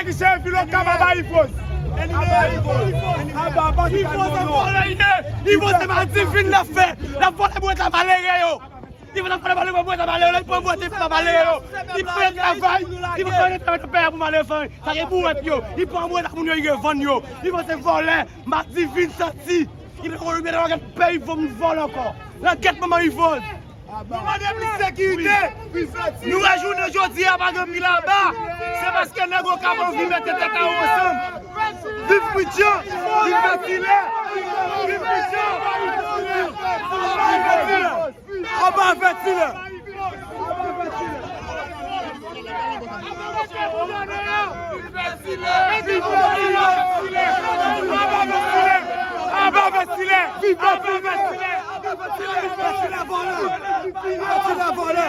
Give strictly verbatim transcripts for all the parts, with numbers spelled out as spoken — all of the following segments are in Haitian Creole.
Misye Vilokap aba Ivoz. Aba Ivoz. Aba, aba, Ivoz se vòlè li ye. Ivoz se madivin l ap fè. L ap vòlè bwèt a malere yo. Ivoz ap vòlè bwèt a malere yo. Li pran bwèt a malere yo. Li pran travay. Li pran travay pou malere fanmi. Sa gen bwèt yo. Li pran bwèt a moun yo, li revann yo. Ivoz se vòlè. Madivin santi. Li pran bwèt a malere yo. Peyi vòlè ankò. Nan kèt manman Ivoz. Nou mande plis sekirite. Nou wè jounen jodi a pa gen pil aba. Se paske nèg Okap anvi mete tèt a yo ansanm. Viv Krityan, viv Vètilè. Viv Krityan. Aba Vètilè. Aba Vètilè. Aba Vètilè. Vètilè vòlè. Vètilè vòlè.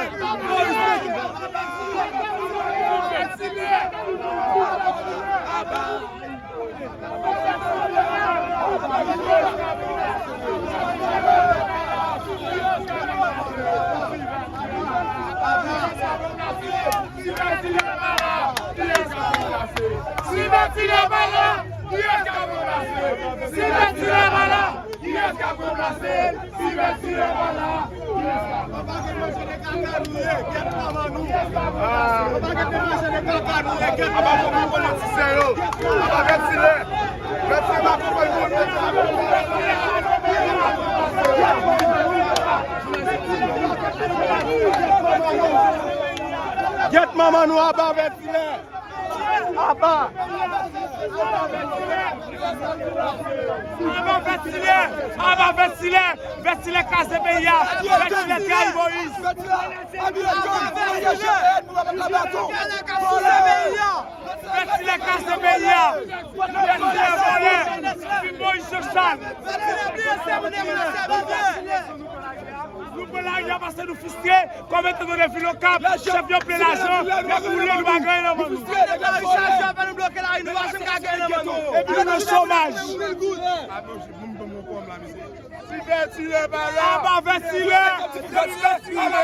Si Vètilè pa la, kiyès k ap ranplase? Si Vètilè pa la, kiyès k ap ranplase? Si Vètilè pa la, kiyès k ap ranplase? Si Vètilè pa la, kiyès k ap ranplase? Papa, gen manje de kaka nou ye, kèt manman nou. Papa, gen manje de kaka nou ye, kèt manman nou. Papa, fò nou konnen ti sè yo. Papa, Vètilè. Vètilè pa konprann nou. Kèt manman nou, aba Vètilè. Aba! Aba Vètilè! Aba Vètilè! Vètilè kraze peyi a! Vètilè trayi Moyiz! Vètilè kraze peyi a! Vètilè vòlè! Viv Moyiz Jan Chal! Nou pran lari a paske nou fristre, kòm etan done Vilokap, chèf yo plen lajan, y ap boule, nou pa gen anyen nan men nou. Epi nou nan chomaj. Si Vètilè pa la. Aba Vètilè. Aba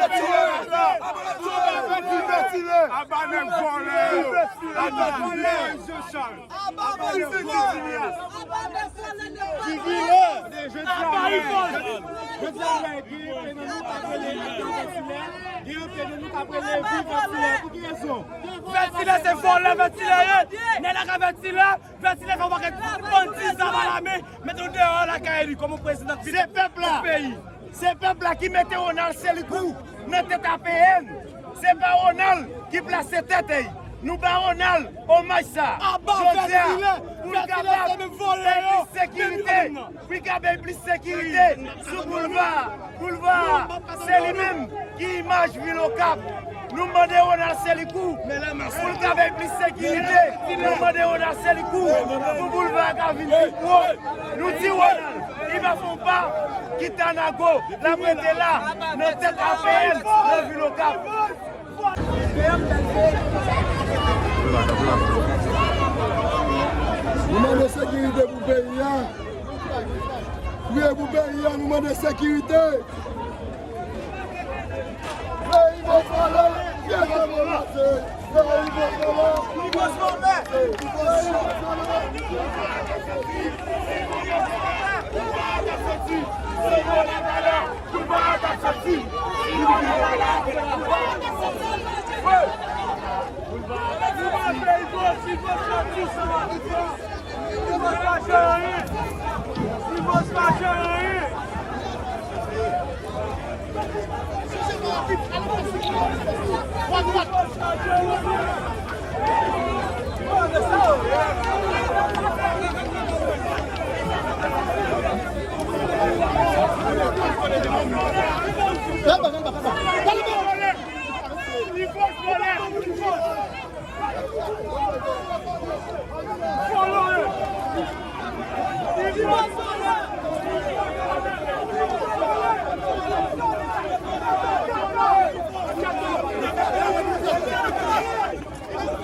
Vètilè. Aba nèg vòlè yo. Aba vòlè. Aba Vètilè! Aba Vètilè! Jodi a, jodi a, jodi a, gen youn nan nou k ap rele Aba Vètilè, gen youn nan nou k ap rele Viv Vètilè. Pou ki rezon? Vètilè se vòlè, Vètilè ye! Nèg la ka Vètilè, Vètilè fè yon pakèt bandi zam alamen, mete nou deyò lakay li kòm yon prezidan ki Se pèp la! Peyi. Se pèp la ki mete Ronald Selikou nan tèt A P N. Se pa Ronald ki plase tèt li. Nou ba Ronald omaj sa. Jodi a, pou l ka bay plis sekirite, pou l ka bay plis sekirite sou boulva, boulva a, se li menm ki imaj vil Okap. Nou mande Ronald Selikou pou l ka bay plis sekirite. Nou mande Ronald Selikou pou boulva a ka vin pi pwòp. Nou di Ronald, li pa fè yon pa, kit Anago, l ap rete la, nan tèt A P N, nan vil Okap. Nou mande sekirite pou peyi a. Priye pou peyi a, nou mande sekirite.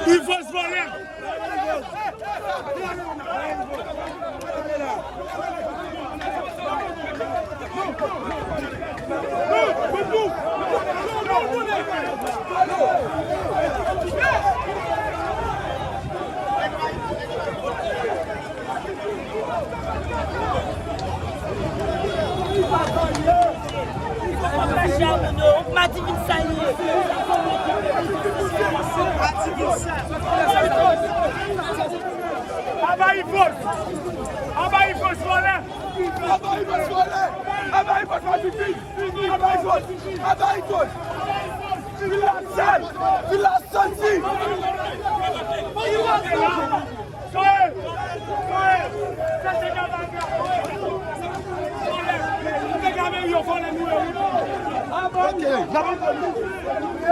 Ivoz vòlè! Aba Yvos! Aba Yvos vòlè! Aba Yvos vòlè! Aba Yvos madifi! Aba Yvos! Aba Yvos! Vin la sal! Vin la santi!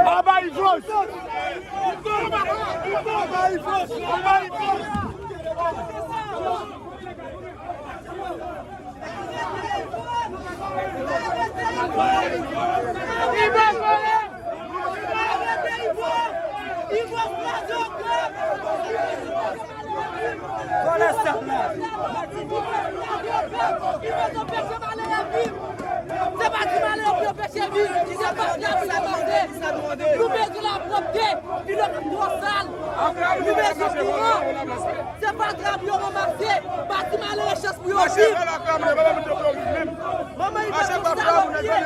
Aba Yvos! Vòlè sal la. Se pa di malere pou yo peche viv, se pa di malere pou yo peche viv. Nou bezwen lapwòpte, vilaj ap twò sal. Nou bezwen kouran. Se pa grab yo ranmase, pa di malere chans pou yo viv. Manman Yvos se yon salòp li ye.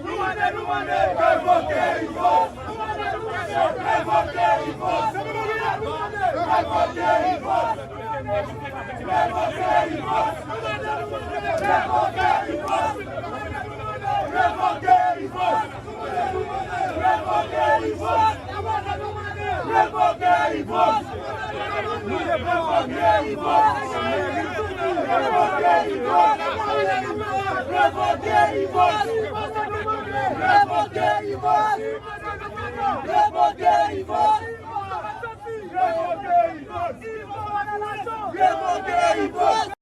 Nou mande, nou mande, revoke Yvos! Nou mande, nou mande, revoke Yvos! Revoke Yvos! Revoke Yvos! Revoke Yvos!